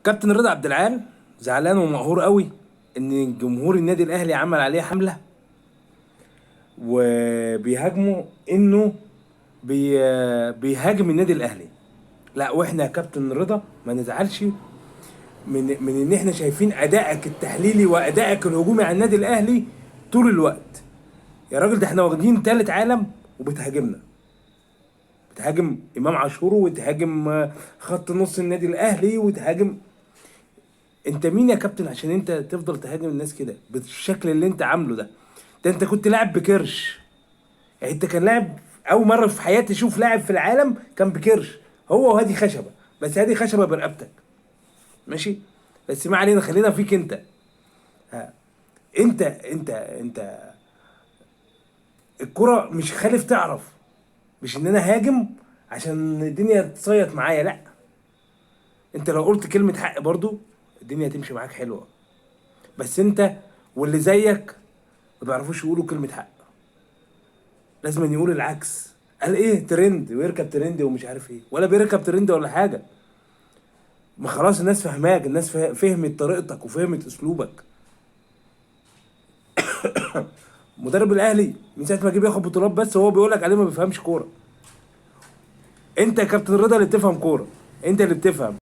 كابتن رضا عبد العال زعلان ومقهور قوي ان جمهور النادي الاهلي عمل عليه حمله وبيهاجمه انه بيهاجم النادي الاهلي. لا، واحنا يا كابتن رضا ما نزعلش من ان احنا شايفين ادائك التحليلي وادائك الهجومي على النادي الاهلي طول الوقت. يا راجل ده احنا واخدين تالت عالم وبتهاجمنا، بتهاجم امام عاشور وتهاجم خط نص النادي الاهلي وتهاجم. انت مين يا كابتن عشان انت تفضل تهاجم الناس كده بالشكل اللي انت عامله ده؟ ده انت كنت لاعب بكرش، يعني انت كان لاعب اول مرة في حياتي اشوف لاعب في العالم كان بكرش، هو وهادي خشبه، بس هادي خشبه برقبتك ماشي، بس ما علينا، خلينا فيك انت. ها. انت الكرة مش خالف تعرف، مش ان انا هاجم عشان الدنيا تصيط معايا، لا، انت لو قلت كلمة حق برضو الدنيا هتمشي معاك حلوة، بس انت واللي زيك ما بيعرفوش يقولوا كلمة حق، لازم يقول العكس. قال ايه ترند ويركب ترند ومش عارف ايه، ولا بيركب ترند ولا حاجة. ما خلاص الناس فهماك، الناس فهمت طريقتك وفهمت اسلوبك. مدرب الاهلي من ساعة ما جه بياخد بطولات، بس هو بيقول لك عليه ما بيفهمش كورة. انت يا كابتن رضا اللي بتفهم كورة، انت اللي بتفهم.